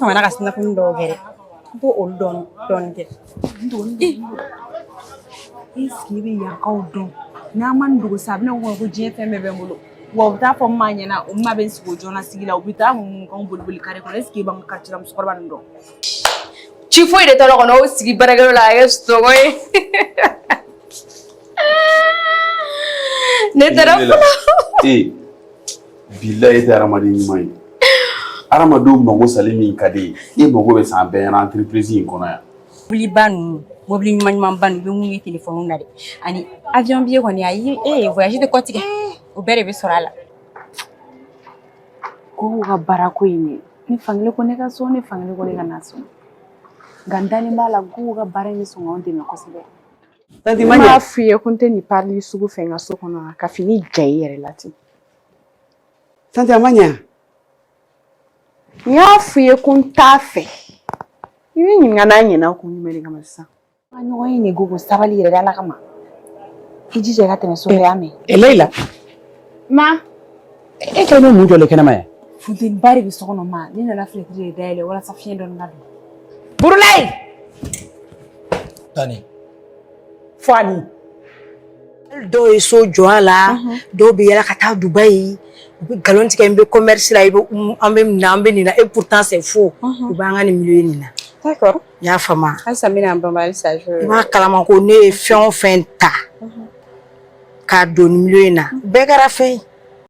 Famana ka sinafuni dɔw kɛ dɛ. N t'o olu dɔɔni dɔɔni kɛ. Est-ce que i bɛ yankaw dɔn? N'a ma nin dogo sa, a bɛna k'u kɔnɔ ko diɲɛ fɛn bɛɛ bɛ n bolo. Wa u bɛ taa fɔ n ma ɲɛna, o ma bɛ n sigi o joona sigi la, u bɛ taa mun k'anw boli boli kare kɔnɔ. Est ce que i b'an ka quartier la musokɔrɔba ninnu dɔn? Ci foyi de t'a la kɔnɔ, o sigi baarakɛyɔrɔ la a kɛ sogo ye. Ne taara fɔlɔ. Ee, bilayi, e tɛ hadamaden ɲuman ye. Hadamadenw mago sali min ka di ye, e mago bɛ san bɛɛ ɲɛna entreprise in kɔnɔ yan. Mobiliba ninnu, mobili ɲuman ɲumanba ninnu, i bɛ mun ye téléphone na dɛ. Ani avion billet kɔni, ayi, ee, voyage tɛ kɔtigɛ. O bɛɛ de bɛ sɔrɔ a la. Ko ka baarako in de, ne fankelen ko ne ka so, ne fankelen ko ne ka na so, nka n dalen b'a la ko ka baara in bɛ sɔn k'anw dɛmɛ kosɛbɛ. Tanti Ne Maɲa. m'a f'i ye ko n tɛ nin parili sugu fɛ n ka so kɔnɔ, ka fini ja i yɛrɛ la ten. Tanti, a ma ɲa. N y'a f'i ye ko n t'a fɛ. I bɛ ɲininka n'a ɲɛna kun jumɛn de kama sisan? An ka ɲɔgɔn ye nin ko sabali yɛrɛ de, Ala kama. I jija i ka tɛmɛ so fɛ, y'a mɛn? E Leyila. Ma. E kɛlen bɛ mun jɔlen kɛnɛma yan? Funteniba de bɛ so kɔnɔ ma. Ne nana fenêtre de dayɛlɛ walasa fiɲɛ dɔɔni ka don. Burulayi! Tani. Fani. Dɔw ye so jɔ a la, dɔw bɛ yala ka taa Dubayi, u bɛ nkalon tigɛ, n bɛ commerce la, i bɛ an bɛ nin na, an bɛ nin na, et pourtant c'est faux. U b'an ka nin milieu nin na. D'accord. I y'a faamu? Halisa n bɛna n banban halisa. I b'a kalama ko ne ye fɛn o fɛn ta k'a don nin milieu in na, bɛɛ kɛra fɛn ye.